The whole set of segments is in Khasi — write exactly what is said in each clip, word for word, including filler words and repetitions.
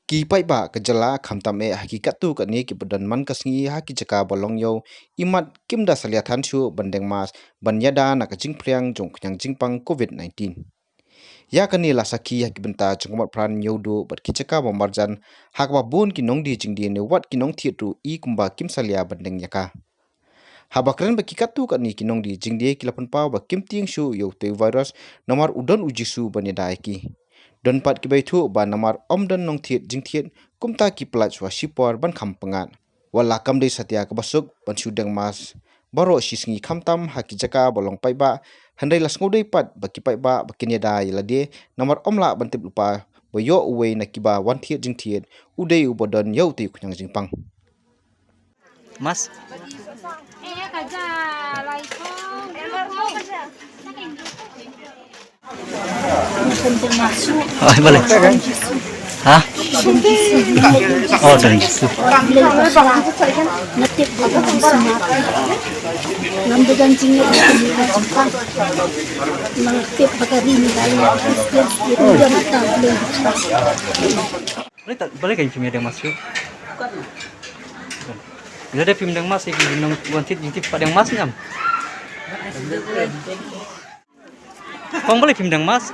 Ki paidbah ka jylla khamtam eh ha ki katto katne kiba don man ka sngi ha ki jaka ba long ïew imat kim da salia than shuh ban deng mask ban ïada na ka jingphriang jong khñiang jingpang covid nineteen. Ïa kane la sakhi ha ki bynta jong ka mat pran ïew duh bad ki jaka ba marjan ha kaba bun ki nongdie jingdie ne wat ki nongthied ruh i kumba kim salia ban deng ïa ka. Haba kren bad ki katto katne ki nongdie jingdie ki la pynpaw ba kim tieng shuh ïa utei u virus namar u don u Jisu ban ïada ïa ki. Don pat kiba ïathuh ba namar ym don nongthied jingthied kumta ki pyllait shuwa shipor ban kham pyngngad. Wat la kam dei satia kaba suk ban shu deng mask baroh shi sngi khamtam ha ki jaka ba long paidbah, hynrei la sngewdei pat ba ki paidbah ba kin ïada ïa lade namar ym lah ban tip lypa ba ïoh uwei na kiba wan thied jingthied u dei uba don ïa utei u khñiang jingpang. Mask. Oh, balei? Ha? Oh, don Jisu. Balei ta, balei kan phim ïa deng mask shuh? Lada phim deng mask ïa ki nongwan thied jingthied pat deng mask ne em? Kong, balei phim deng mask?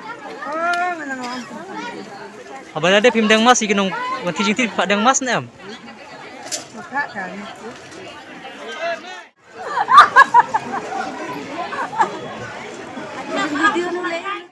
Haba lada phim deng mask ïa ki nongwan thied jingthied pat deng mask ne em?